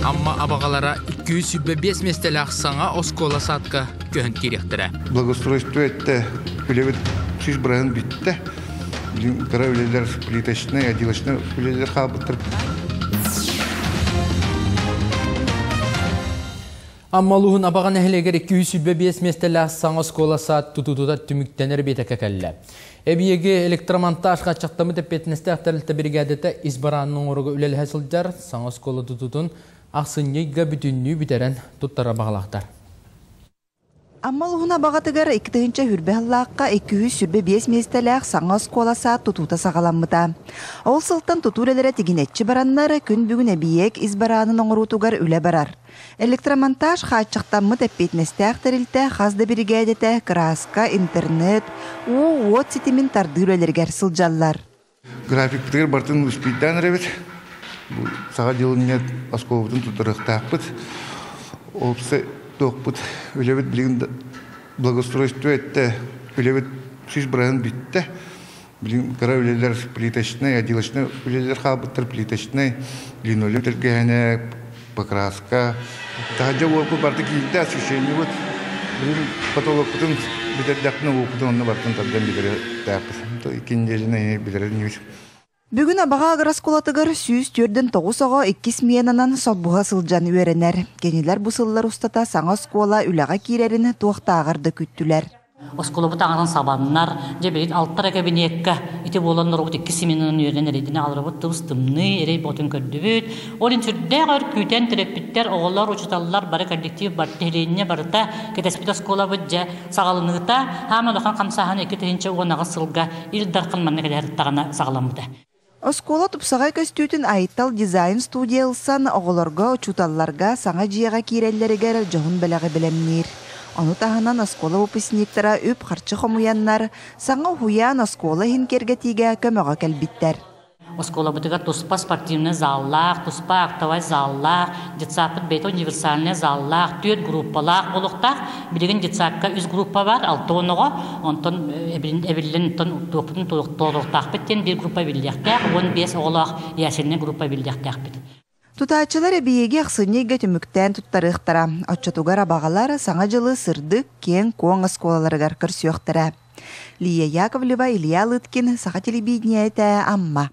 Амма абаҕалара 225 миэстэлээх саҥа оскуола-садка көһөн киириэхтэрэ. Благоустройство өттө үлэбит 100% бүттэ. Билин кыра үлэлэр плиточнай, отделочнай үлэлэр хаалбыттар. Амма улууһун Абаҕа нэһилиэгэр 225 миэстэлээх саҥа оскуола-саад тутуутута түмүктэнэр биэтэккэ кэллэ. Эбийиэги электромонтаж хааччахтаммыт эппиэтинэстээх тэрилтэ биригээдэтэ ис бараанын оҥорууга үлэлэһэ сылдьар саҥа оскуола тутуутун ахсынньы ыйга бүтүннүү бүтэрэн туттарар баҕалаахтар. Амма улууһун Абаҕатыгар 2020 сыллаахха 225 миэстэлээх саҥа оскуола-саад тутуута саҕаламмыта. Ол сылтан тутуу үлэлэрэ тигинэччи бараннар, күн бүгүн эбийиэк ис бараанын оҥоруутугар үлэ барар. Электромонтаж хааччахтаммыт эппиэтинэстээх тэрилтэ хас да биригээдэтэ кырааска, интернет, уу, уот ситимин тардыы үлэлэригэр сылдьаллар. Графикпытыгар барытын успейдаан эрэбит. Бу саҥа дьыл оскуолабытын туттарыахтаахпыт. Уопсай туохпут үлэбит билигин благоустройство өттө үлэбит 100% бүттэ. Билигин кыра үлэлэр плиточнай, отделочнай үлэлэр хаалбыттар плиточнай, линолеум тэлгэһэнэ, покраска. Таһырдьа уопут барыта киирдэ, освещениебыт. Билигин потолокпутун бүтэрдэхпинэ уопутун онно барытын тардан билэриэхтээхпит. Икки неделяны билэрэр инибит. Бүгүн Абаҕа агрооскуолатыгар 149 оҕо икки сменанан солбуһа сылдьан үөрэнэр. Кинилэр бу сыллар устата саҥа оскуола үлэҕэ киирэрин туохтааҕар да күүттүлэр. Оскуолабыт аҥарын сабаннар, дьэ билигин алта эрэ кэбиниэккэ ити буолан норуот икки сменанан үөрэнэн эрэйдэнэ аҕаларбыт тыбыс тымныы, эрэй бөҕөтүн көрдүбүт. Ол иһин сүрдээх өр күүтэн төрөппүттэр, оҕолор, учууталлар, бары коллектив, бары нэһилиэнньэ барыта кэтэспит оскуолабыт дьэ саҕаланыыта хаама улахан хамсааһын 2018 сылга Ил Дархан манна кэлэ сырыттаҕына саҕаламмыта. Оскуола тупсаҕай көстүүтүн Айтал дизайн-студия ылсан, оҕолорго, учууталларга саҥа дьиэҕэ киирэллэригэр дьоһун бэлэҕи бэлэмниир. Ону таһынан оскуола выпускниктара үп-харчы хомуйаннар, саҥа уһуйаан оскуола иһин киэргэтиигэ көмөҕө кэлбиттэр. Оскуолабытыгар туспа спортивнай заллаах, туспа актовай заллаах, детсадпыт бэйэтэ универсальнай заллаах, түөрт группалаах буолуохтаах. Билигин детсадка үс группа бар, 60 оҕо, онтон эбиллэн оттон туохпутун толоруохтаахпыт диэн биир группа эбиллиэхтээх, 15 оҕолоох ясельнай группа эбиллиэхтээхпит. Тутааччылар эбийиэги ахсынньы ыйга түмүктээн туттарыахтара. Оччотугар абаҕалар Саҥа дьылы сырдык, киэҥ-куоҥ оскуолаларыгар көрсүөхтэрэ. Лия Яковлева, Илья Лыткин, Саха телевидениетэ, Амма.